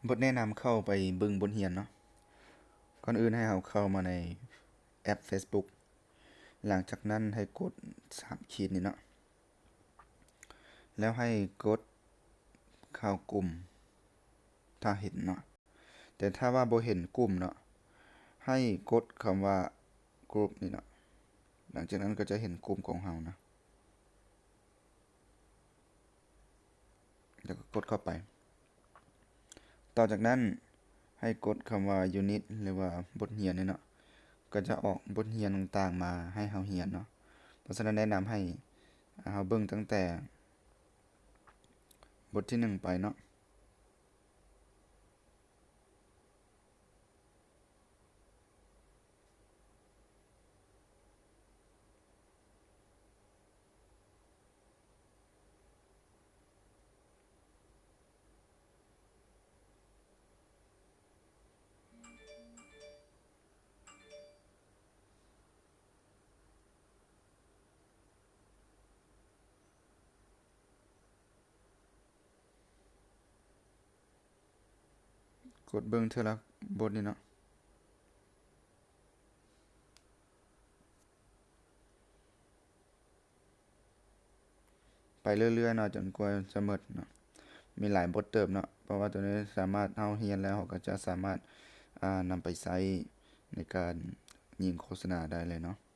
ບົດແນະນຳເຂົ້າໄປເບິ່ງບົດຮຽນເນາະ. ກ່ອນອື່ນໃຫ້ເຮົາເຂົ້າມາໃນແອັບ Facebook. ຫຼັງຈາກນັ້ນໃຫ້ກົດສາມຂີດນີ້ເນາະ. ແລ້ວໃຫ້ກົດເຂົ້າກຸ່ມ ຖ້າເຫັນເນາະ. ແຕ່ຖ້າວ່າບໍ່ເຫັນກຸ່ມເນາະ, ໃຫ້ກົດຄຳວ່າ Group ນີ້ເນາະ. ຫຼັງຈາກນັ້ນກໍຈະເຫັນກຸ່ມຂອງເຮົານະ. ແລ້ວກໍກົດເຂົ້າໄປ. ຕໍ່ຈາກນັ້ນໃຫ້ກົດຄຳວ່າ Unit ຫຼືວ່າບົດຮຽນນີ້ເນາະ, ກໍຈະອອກບົດຮຽນຕ່າງໆມາໃຫ້ເຮົາຮຽນເນາະ. ເພາະສະນັ້ນແນະນຳໃຫ້ເຮົາເບິ່ງຕັ້ງແຕ່ບົດທີໜຶ່ງໄປເນາະ. ກົດເບິ່ງເທື່ອລະບົດນີ້ເນາະ. ໄປເລື້ອຍໆເນາະ ຈົນກວ່າຈະໝົດເນາະ. ມີຫຼາຍບົດເຕີບເນາະ, ເພາະວ່າໂຕນີ້ສາມາດ ເຮົາຮຽນແລ້ວ ເຮົາກໍຈະສາມາດ ອ່າ ນຳໄປໃຊ້ໃນການຍິງໂຄສະນາໄດ້ເລີຍເນາະ.